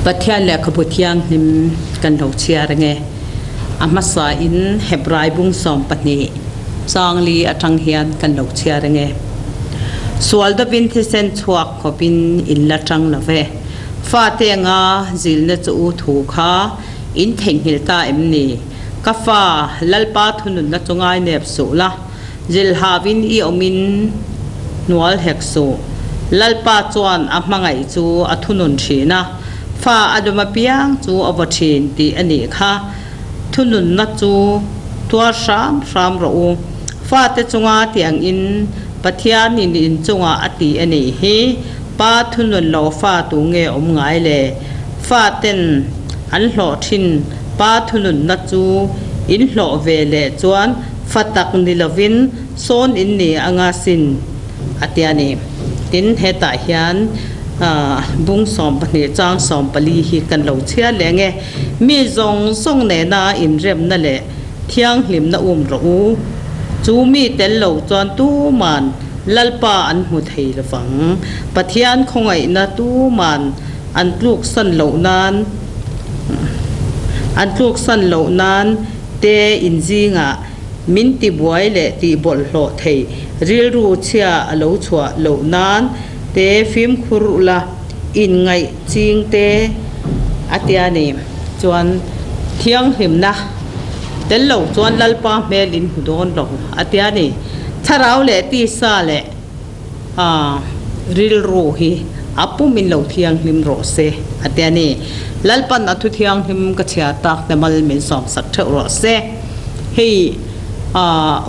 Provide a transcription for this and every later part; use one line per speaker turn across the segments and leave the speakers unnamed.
Pathian Lehkhabu Thianghlim kan lo chhiar ange. A hmasa in Hebrai bung 12 changli atang hian kan lo chhiar ange. Sual dovin thisen chhuak khawpin in la tang lo ve. Fate anga zilna chu u thu kha in theihnghilh ta em ni? Ka fa, Lalpa thununna chu ngai nep suh la. Zilhauin i awmin hnual hek suh. Lalpa chuan a hmangaih chu a thunun thin a, fa a dawm apiang chu a vaw thin tih a nih kha. Thununna chu tuar hram hram rawh u. Fate chunga tih angin Pathianin in chungah a ti a nih hi. Pa thunun lo fa tu nge awm ngai le? Faten an hlawh thin pa thununna chu in hlawh ve leh chuan Fa tak ni lovin sawn in ni anga sin a tia ni. Tin, hetah hian bung 12 chang 14 hi kan lo chhiar leh nge, Mi zawng zawng nena inremna leh thianghlimna um rawh u. Chu mi tel lo chuan tuman Lalpa an hmu thei lovang. Pathian khawngaihna tuman an tluksan loh nan an tluksan loh nan Te in zingah min tibuai leh tih bawlhhlawh thei rilru chhia a lo chhuah loh nan te fimkhur ula inngaih ching te a tia ni. Chuan thianghlimna tel lo chuan Lalpa hmel in hmu dawn lo a tia ni. Thlarau leh tisa leh A rilru hi a pum in lo thianghlim rawh se a ti a ni. Lalpan a thu thianghlim ka chhiar tak te mal min sawm sak theuh rawh se. Hei a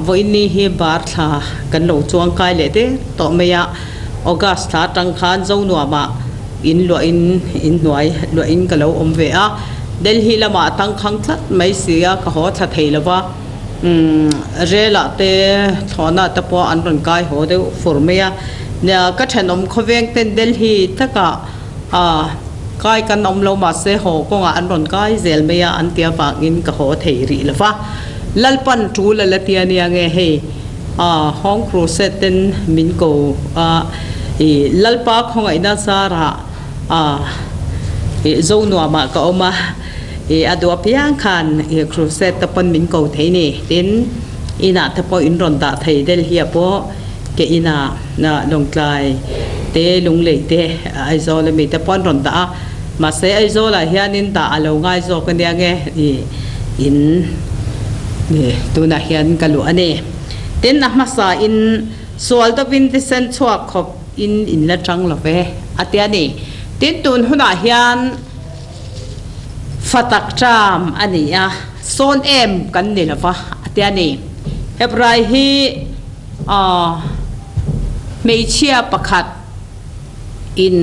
vawiin hi bar thla kan lo chuang kai leh der tawh mai a, August thla atang khan Zonuamah in luah in in hnuai luah in ka lo awm ve a, Delhi lamah a tangkhang tlat mai si a, ka haw thla thei lo va. Umm relah te thlawhna te pawh an rawn kai haw deuh fur mai a, nia ka thenawm khawveng ten Delhi takah ah kai kan awm lo mahse haw kawngah an rawn kai zel mai a an ti avangin ka haw thei rih lo va, Lalpan tul a la ti a nia nge hei ah Home Crusade ten min ko a ih Lalpa khawngaihna zarah ah ih Zonuamah ka awm a. I a duh apiang khan i crusade te pawn min ko thei ni. Tin, inah te pawh in rawn dah thei Delhi ah pawh ke inah Lawngtlai te Lunglei te Aizawl ami te pawh an rawn dah a. Mahse Aizawl ah hianin dah a lo ngai zawk ania nge i in tunah hian ka luh a ni. Tin, a hmasa in sual deuhin thisen chhuak khawp in in la chang lo ve a tia ni. Tin, tun hunah hian. Fa tak ṭam a ni a, sawn em kan ni lo va, a ti a ni. Hebrai hi hmeichhia pakhat in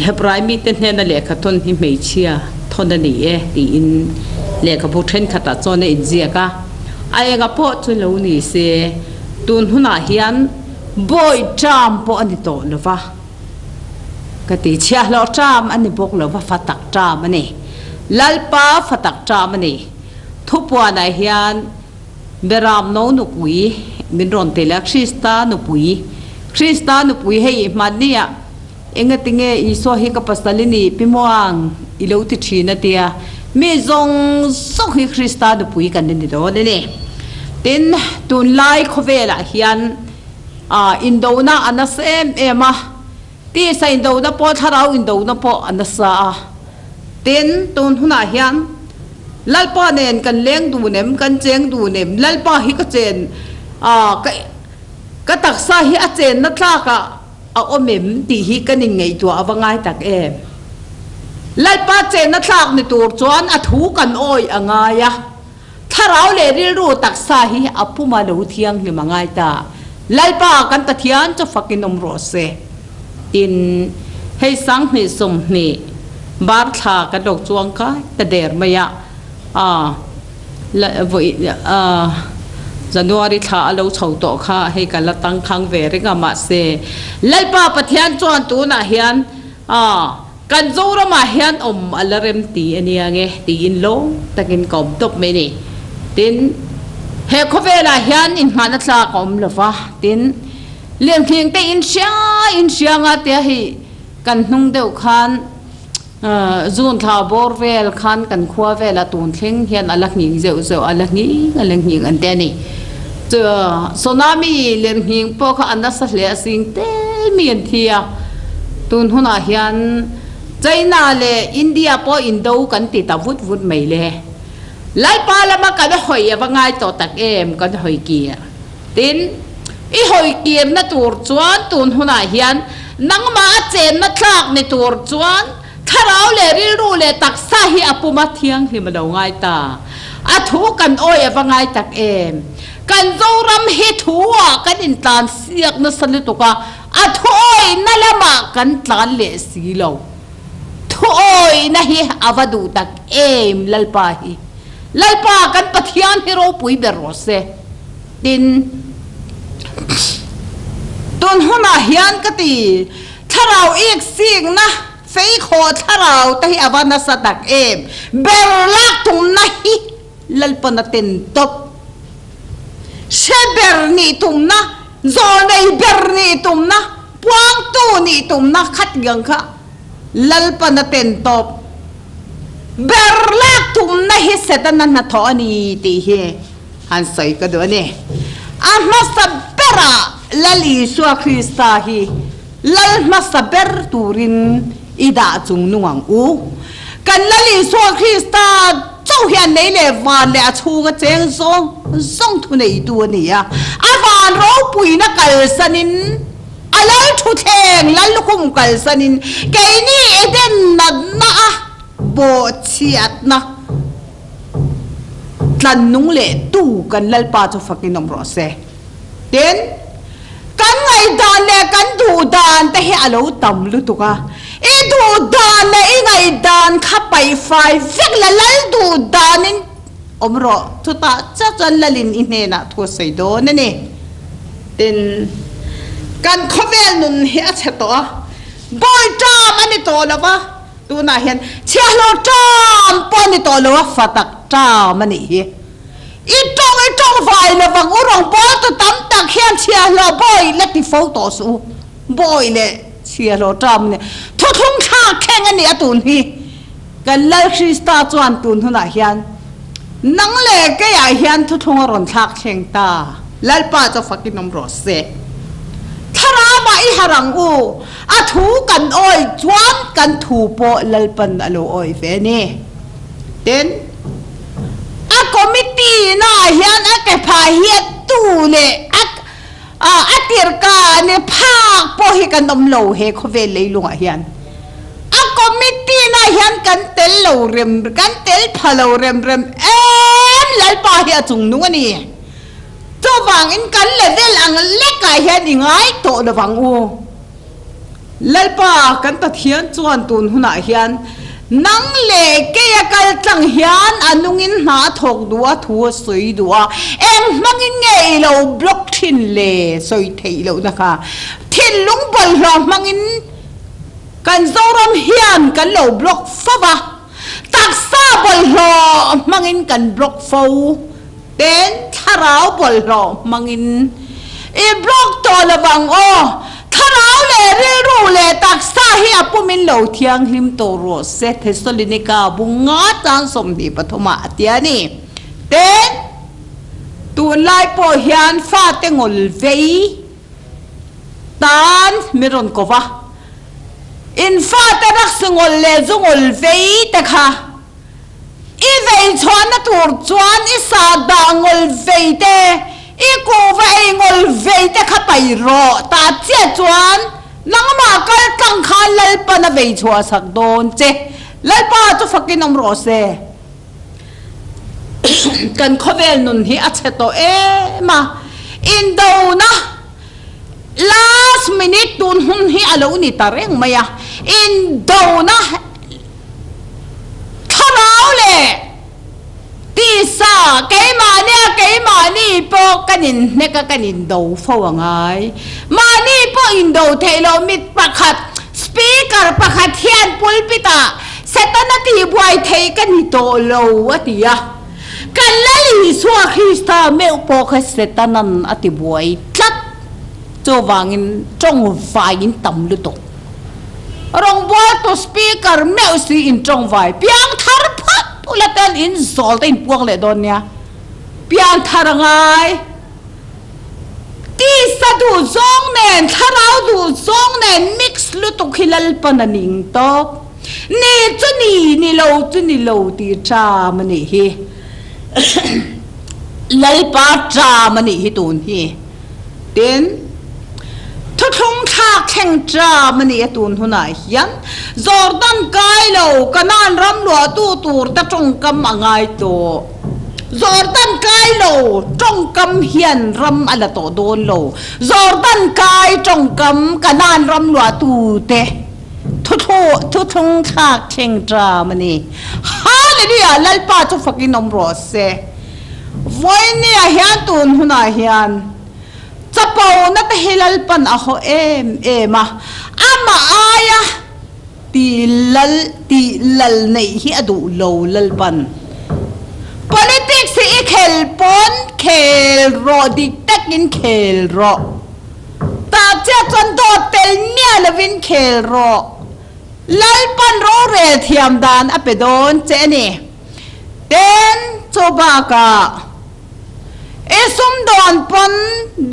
Hebrai mite hnena lehkha thawn hi hmeichhia thawn a ni e tiin lehkhabu thenkhatah chuan a inziak a. A enga pawh chu lo ni se, tun hunah hian bawi ṭam pawh a ni tawh lo va. Ka ti chhiahhlawh ṭam a ni bawk lo va, fa tak ṭam a ni. Lalpa fa tak ṭam a ni. Thupuanah hian Beram no nupui min rawn ti leh a, Krista nupui. Krista nupui hei hmanni ah engatinge Isua hi ka pasal i ni pi muang i lo ti ṭhin a tia, mi zawng zawng hi Krista nupui kan ni dawn a ni. Tin, tunlai khawvelah hian A indona a nasa em em a, tisa indona pawh thlarau indona pawh a nasa a. Tin, tun hunah hian Lalpa nen kan leng dun em, kan cheng dun em, Lalpa hi ka chen a, ka ka taksa hi a chenna tlakah a awm em tih hi kan inngaihtuah a va ngai tak em. Lalpa chenna tlak ni tur chuan a thu kan awih a ngai a. Thlarau leh rilru taksa hi a puma lo thianghlim a ngai ta. Lalpa kan Pathian chu fakin awm rawh se. Tin, hei 2020 bar thla kan lo chuang kai ta der mai a, a la vawi a January thla a lo chho tawh kha hei ka la tangkhang ve reng a mahse Lalpa Pathian chuan tunah hian a Kan Zoramah hian awm a la rem ti a nia nge tiin lawm takin ka awm tawp mai ni. Tin, he khawvelah hian inhmahna tlak a awm lo va, tin, lirnghing te in hria in hria nga tia hei kan hnung deuh khan June thla bawr vel khan kan khua velah tun thleng hian a la nghing zeuh zeuh, a la nghing a la nghing an ti a ni. Tsunami lirnghing pawh kha a nasa hle a sing tel mi an thi a, tun hunah hian China leh India pawh indo kan ti ta vut vut mai le. Lalpa lama kan hawi a va ngai tawh tak em kan hawi kir. Tin, i hawi kirna tur chuan tun hunah hian nangmah a chenna tlak ni tur chuan thlarau leh rilru leh taksa hi a puma thianghlim a lo ngai ta. A thu kan awi a va ngai tak em? Kan Zoram hi thu-ah kan intlan siak nasa lutuk a, a thu awihna lamah kan tlan leh si lo. Thu awihna hi a va duh tak em Lalpa hi. Lalpa kan Pathian hi ropui ber rawh se. Tin, tun hunah hian ka ti, thlarau ik sikna, feikhawh thlarau te hi a va nasa tak em, ber lak tumna hi Lalpan a ten tawp. Hre ber nih tumna, zawlnei ber nih tumna, puangtu nih tumna khatiang kha Lalpan a ten tawp. Ber lak tumna hi Setana hnathawh a ni tih hi han sawi ka duh a ni. A hmasa berah Lal Isua Krista hi Lal hmasa ber turin i dah chung nung ang u. Kan Lal Isua Krista chauh hian lei leh van leh a chhunga cheng zawng zawng thuneitu a ni a. A van ropuina kalsanin, a lal thuthleng lal lukhum kalsanin keini Eden natna a bawhchhiatna Tlan nung leh tu kan Lalpa chu fakin awm rawh se. Tin, kan ngaihdan leh kan duhdan te hi a lo tam lutuk a. I duhdan leh i ngaihdan kha paihfai vek la Lal duhdanin awm rawh. Chutah chiah chuan Lalin i hnenah thu a sawi dawn a ni. Tin, kan khawvel nun hi a chhe tawh a, bawi ṭam a ni tawh lo va. Tunah hian chhiahhlawh ṭam pawh a ni tawh lo a, fa tak ṭam a nih hi. I ṭawng i ṭawng vai lovang u rawngbâwl tu tam tak hian chhiahhlawh bawi la ti fo tawh suh u. Bawi leh chhiahhlawh ṭam a ni. Thuthlung thlak thleng a ni a tun hi. Kan Lal Krista chuan tun hunah hian nang leh keiah hian thuthlung a rawn thlak thleng ta. Lalpa chu fakin awm rawh se. Thlarauah i harh ang u. A thu kan awi chuan kan thu pawh Lalpan a lo awi ve a ni. Tin, a committee naah hian a ke phah hiat tu leh a a tirka ni phak pawh hi kan awm lo he khawvel leilungah hian. A committee naah hian kan tel lo rem kan tel pha lo rem rem em Lalpa hi a chungnung a ni. Chuvangin kan level ang lekah hian i ngai tawh lovang u. Lalpa kan Pathian chuan tun hunah hian nang leh kei a kal tlang hian a nungin hna a thawk duh a, thu a sawi duh a, eng hmangin nge i lo block thin le sawi theih lohna kha thinlung bawlhhlawh hmangin kan Zoram hian kan lo block fo va, taksa bawlhhlawh hmangin kan block fo. Ten thlarau bawlhhlawh hmangin i block tawh lovang aw. Thlarau leh rilru leh taksa hi a pumin lo thianghlim tawh rawh se, Thesalonika bung nga chang 23 ah a ti a ni. Ten, tunlai pawh hian fate ngawl vei tan min rawn ko va, in fate raksa ngawl leh zu ngawl vei te kha, I vei chhuahna tur chuan i sahdah ngawl vei te, i kuhva ei ngawl vei te kha pai rawh. Tah chiah chuan nangmah kal tlang khan Lalpan a vei chhuah sak dawn che. Lalpa chu fakin awm rawh se. Kan khawvel nun hi a chhe tawh em a, indona last minute tun hun hi a lo ni ta reng mai a, indona Thlarau leh tisa keimahnia keimahni pawh kan inhnek a, kan indo fo a ngai. Mahni pawh indo theih loh mit pakhat, speaker pakhat hian pulpit ah Setana tihbuai theih ka ni tawh lo a ti a. Kan Lal Isua Krista meuh pawh kha Setanan a tibuai tlat. Chuvangin tawngvaiin tam lutuk.
Rawngbawltu speaker meuh si in tawngvai piangthar phawt ula ten in zawl te in puak leh dawn nia. Piangthar a ngai. Tisa duh zawng nen thlarau duh zawng nen mix lutuk hi Lalpan a ning tawp. Ni chu ni, ni lo chu ni lo tih ṭam a nih hi. Lalpa ṭam a nih hi tun hi. Tin, thuthlung thlak thleng ṭam a nih a tun hunah hian Jordan kai lo Kanaan ram luahtu tur te ṭawngkam a ngai tawh. Jordan kai lo ṭawngkam hian ram a la tawh dawn lo. Jordan kai ṭawngkam Kanaan ram luahtu te thuthlung thlak thleng ṭam a ni. Hallelujah! Lalpa chu fakin awm rawh se. Vawinia hian tun hunah hian chapona te hi Lalpan a haw em em a, amah aia ti lal tih lal neih hi a duh lo Lalpan. Politics hi i khel pawn khel rawh dik takin khel rawh. Tah chiah chuan dawt tel miah lovin khel rawh. Lalpan rorel thiam dan a pe dawn che a ni. Tin, chu bakah i sumdawn pawn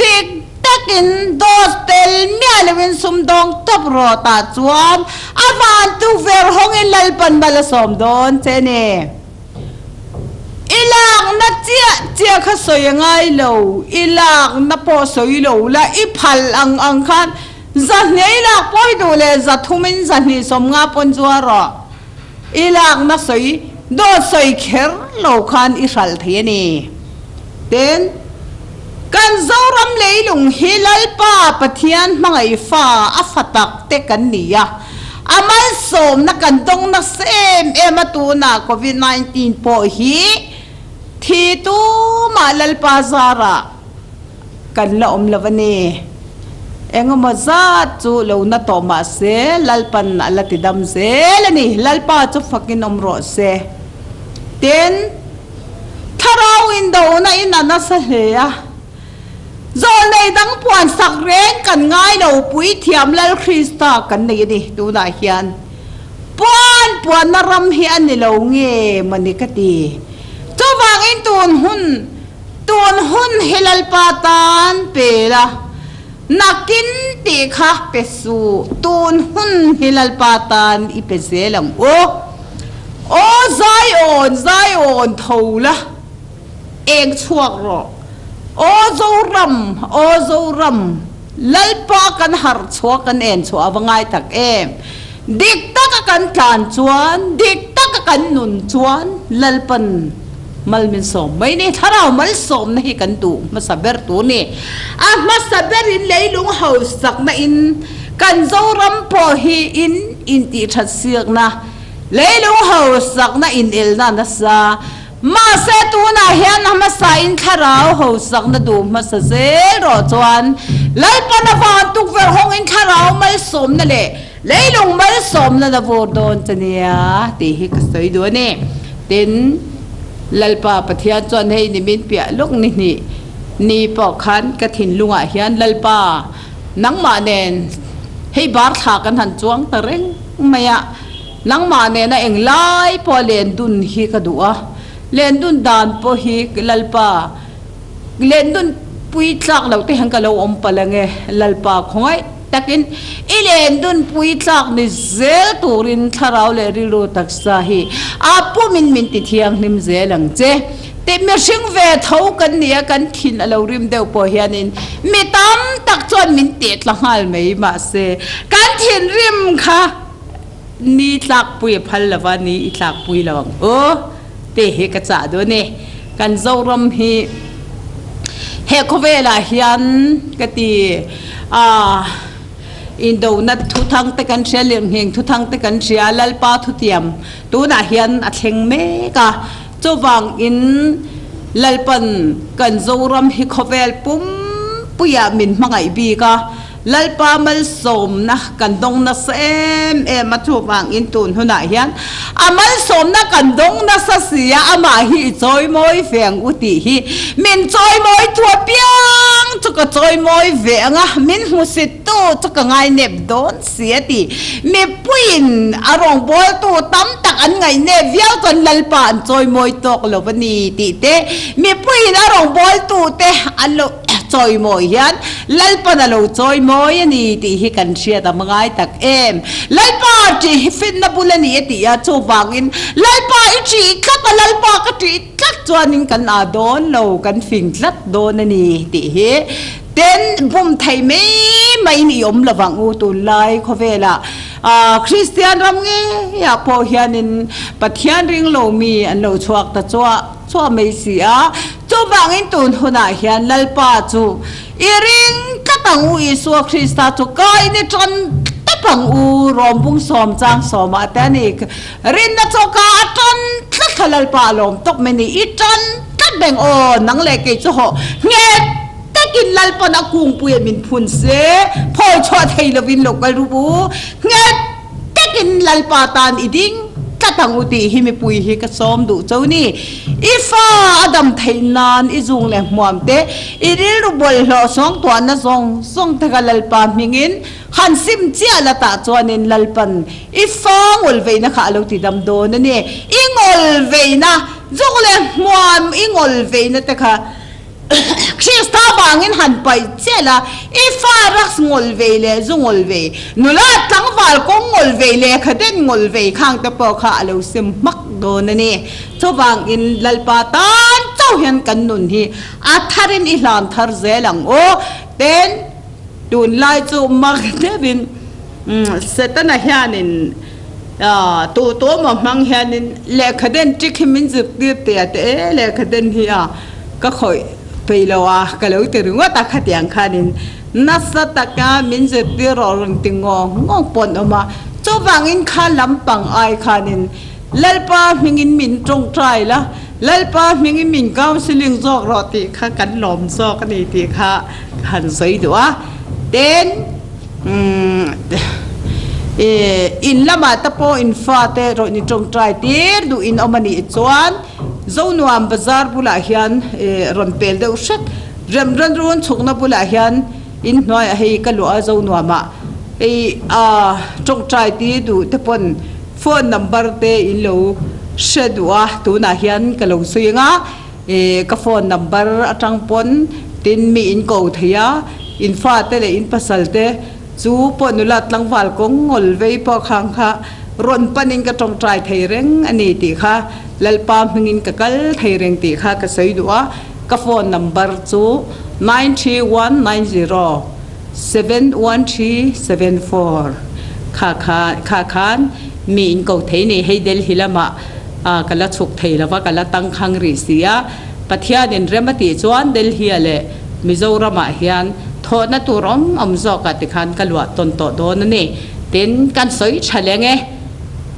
dik takin dawt tel miah loin sumdawng tawp rawh tah chuan a van tukverh hawngin Lalpan mal a sawm dawn che a ni. I lakna chiah chiah kha sawi a ngai lo, i lakna pawh sawi lo la, i phal ang ang khan zahnih i lak pawh hi duh leh zathumin zahnih sawmnga pawn zuar rawh. I lakna sawi dawt sawi kher lo khan i hralh thei a ni. Tin, kan Zoram leilung hi Lalpa Pathian hmangaih fa a fa tak te kan ni a, a malsawmna kan dawng nasa em em a tunah Covid 19 pawh hi thi tumah Lalpa zarah Kan la awm lo a ni. Engemaw zat chu lo na tawh mah se, Lalpan a la ti dam zel a ni. Lalpa chu fakin awm rawh se. Tin, thlarau indona in a nasa hle a. Zawlnei dang puan sak reng kan ngai lo, Puithiam Lal Krista kan nei a ni tunah hian. Puan puanna ram hi a ni lo nge mawni ka ti. Chuvangin tun hun Tun hun hi Lalpa tan pe la, nakin tih kha pe suh. Tun hun hi Lalpa tan i pe zel ang u. Aw Zion, Zion, tho la, eng chhuak rawh. Aw Zoram, aw Zoram, Lalpa kan harh chhuak kan en chhuah a va ngai tak em. Dik taka kan tlan chuan, dik taka kan nun chuan Lalpan mal min sawm mai ni. Thlarau malsawmna hi kan duh hmasa ber tur ni. A hmasa berin leilung hausakna in kan Zoram pawh hi in intihthat siakna, leilung hausakna inelna nasa. Mahse tunah hian a hmasa in thlarau hausakna duh hmasa zel rawh chuan Lalpan a van tukverh hawng in thlarau malsawmna leh leilung malsawmna na vur dawn che nia tih hi ka sawi duh a ni. Tin, Lalpa Pathian chuan hei ni min piah lawk ni hnih ni pawh khan ka thinlungah hian Lalpa nangmah nen hei bar thla kan han chuang ta reng mai a, Nangmah nena englai pawh len dun hi ka duh a, len dun dan pawh hi Lalpa, len dun pui tlak loh te hian ka lo awm palh ange, Lalpa khawngaih takin i len dun pui tlak ni zel turin thlarau leh rilru taksa hi a pumin min ti thianghlim zel ang che. Tih mihring ve tho kan ni a, kan thin a lo rim deuh pawh hianin mi tam tak chuan min teh tla nghal mai mahse kan thinrim kha Ni tlakpui a phal lova, ni i tlakpui lo ang u tih hi ka chah duh a ni. Kan Zoram hi he khawvelah hian ka ti a, indona thuthang te kan hria, lirnghing thuthang te kan hria, Lalpa thutiam tunah hian a thleng mek a. Chuvangin Lalpan kan Zoram hi khawvel pumpuiah min hmangaih bik a. Lalpa malsawmna kan dawng nasa em em a, chuvangin tun hunah hian a malsawmna kan dawng nasa si a, amah hi i chawimawi ve ang u tih hi min chawimawi tu apiang chu ka chawimawi ve ang a, min hmusit tu chu ka ngainep dawn si a ti. Mipuiin a rawngbawltu tam tak an ngaihnep viau chuan Lalpa an chawimawi tawk lo a ni tih te, mipuiin a rawngbawltute an lo Chawimawi hian Lalpan a lo chawimawi a ni tih hi kan hriat a hmangai tak em. Lalpa ṭih hi finna bul a ni a ti a, chuvangin Lalpa i ṭih tlat a, Lalpa ka ṭih tlat chuanin kan â dawn lo, kan fing tlat dawn a ni tih hi ten bum thei mai maiin i awm lovang u tunlai khawvelah. Kristian ram ngeiah pawh hianin Pathian ringlo mi an lo chhuak ta chuah. Chhuah mai si a, chuvangin tun hunah hian Lalpa chu i ring tlat ang u, Isua Krista chu kain i tan tlat ang u, Rawmbung sawm chang sawmah te a ni. Rinna chu ka a tan tlat kha Lalpa a lawm tawk mai ni, i tan tlat reng aw, nang leh kei chu hawh nghet takin Lalpan a kungpuia min phun se, phawi chhuah thei lovin lo kal ru u, nghet Takin Lalpa tan i ding tlat ang u tih hi mipui hi ka sawm duh cho ni. I fa a dam theih nan i zung leh hmuam te, i rilru bawlhhlawh sawng tuahna zawng zawng te kha Lalpa hmingin han sim chiah la tah chuanin Lalpan i fa ngawl veihna kha a lo ti dam dawn a ni. I ngawl veihna, zung leh hmuam i ngawl veihna te kha Krista vangin han paih chiah la, i fa raks ngawl vei leh zu ngawl vei, nula tlangval kawng ngawl vei leh khaden ngawl vei khang te pawh kha a lo sim hmak dawn a ni. Chuvangin Lalpa tan chauh hian kan nun hi a tharin i hlan thar zel ang u. Tin, tunlai chu mak deuhin Setana hianin tu tu emaw hmang hianin lehkhaden ṭik hi min zirtir teh a ti e, lehkhaden hi a ka khawih peih lo a ka lo ti ringawt a, khatiang khanin nasa taka min zirtir rawh rawn ti ngawng ngawng pawh an awm a, chuvangin kha lampang ai khanin Lalpa hmingin min tawngtai la, Lalpa hmingin min counselling zawk rawh tih kha kan lawm zawk a ni tih kha ka han sawi duh a, tin. In lamah te pawh in fate rawh ni tawngtai tir duh in awm a nih chuan Zonuam bazar bulah hian rawn pel deuh hret Remran run chhukna bulah hian in hnuaiah hei ka luah a Zonuamah hei tawngtai tir duh te pawn phone number te in lo hre duh a tunah hian ka lo sawi ang a. Ka phone number atang pawn tin mi in ko thei a, in fate leh in pasal te chu pawh nula tlangval kawng ngawl vei pawh khang kha rawn panin ka tawngtai thei reng a ni tih kha Lalpa hmingin ka kal thei reng tih kha ka sawi duh a, ka phone number chu 93190 71374 kha kha kha khan mi in ko thei ni hei Delhi lamah ka la chhuk thei lo va, ka la tangkhang rih si a. Pathianin rem a tih chuan Delhi-a leh Mizoramah hian thawhna tur awm awm zawkah tikhan ka luah tawn tawh dawn a ni. Tin, kan sawi tha leng e,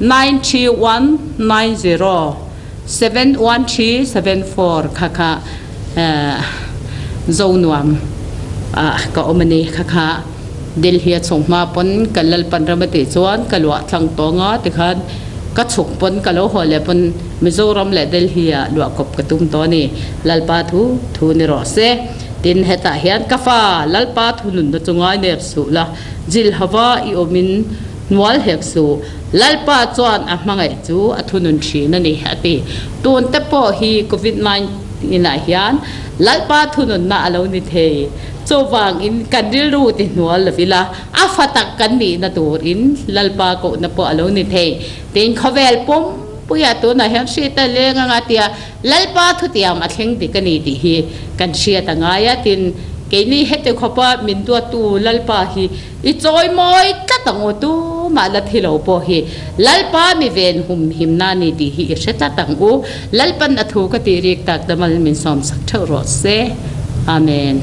93190 71374 kha kha Zonuam ah ka awm a ni. Kha kha Delhi-a chhung hma pawn ka Lalpan ram a tih chuan ka luah tlang tawng a tikhan ka chhuk pawn ka lo haw leh pawn Mizoram leh Delhi-ah luah kawp ka tum tawh a ni. Lalpa thu thu ni rawh se. Tin, hetah hian ka fa Lalpa thu nunna chu ngai nep suh la, zil hova i awmin hnual hek suh. Lalpa chuan a hmangaih chu a thunun thin a ni, a ti. Tun te pawh hi Covid 19 ah hian Lalpa thununna a lo ni thei. Chuvangin kan rilru ti hnual lo ila, a fa tak kan nihna turin Lalpa kohna pawh a lo ni thei. Tin, khawvel pumpuia tunah hian hriat a leng anga tia Lalpa thutiam a thleng dik a ni tih hi kan hriat a ngai a. Tin, keini heti khawpa min duattu Lalpa hi i chawimawi tlat ang u, tumah la thi lo pawh hi Lalpa mi ven humhimna a ni tih hi i hre tlat ang u. Lalpan a thu ka tih rik tak damal min sawmsak theuh rawh se. Amen.